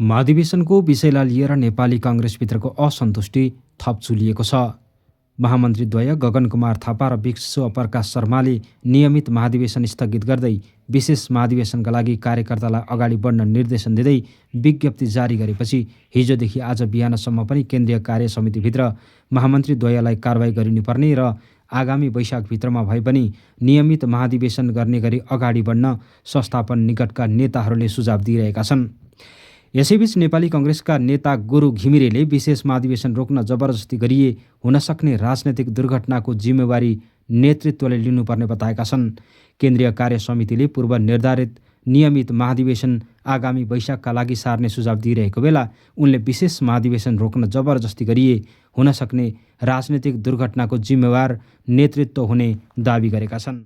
महाधिवेशनको विषयलाई लिएर नेपाली काङ्ग्रेसभित्रको असन्तुष्टि थप चुलिएको छ। महामन्त्रीद्वय गगन कुमार थापा र विश्व प्रकाश शर्माले नियमित महाधिवेशन स्थगित गर्दै विशेष महाधिवेशनका लागि कार्यकर्तालाई अगाडि बढ्न निर्देशन दिँदै विज्ञप्ति जारी गरेपछि हिजोदेखि आज बिहानसम्म पनि केन्द्रीय कार्य समितिभित्र महामन्त्रीद्वयलाई कारबाही गरिनुपर्ने र आगामी वैशाखभित्रमा भए पनि नियमित महाधिवेशन गर्ने गरी अगाडि बढ्न संस्थापन निकटका नेताहरूले सुझाव दिइरहेका छन्। यसैबीच नेपाली काङ्ग्रेसका नेता गुरु घिमिरेले विशेष महाधिवेशन रोक्न जबरजस्ती गरिए हुन सक्ने राजनैतिक दुर्घटनाको जिम्मेवारी नेतृत्वले लिनुपर्ने बताएका छन्। केन्द्रीय कार्य समितिले पूर्व निर्धारित नियमित महाधिवेशन आगामी वैशाखका लागि सार्ने सुझाव दिइरहेको बेला उनले विशेष महाधिवेशन रोक्न जबरजस्ती गरिए हुन सक्ने राजनैतिक दुर्घटनाको जिम्मेवार नेतृत्व हुने दावी गरेका छन्।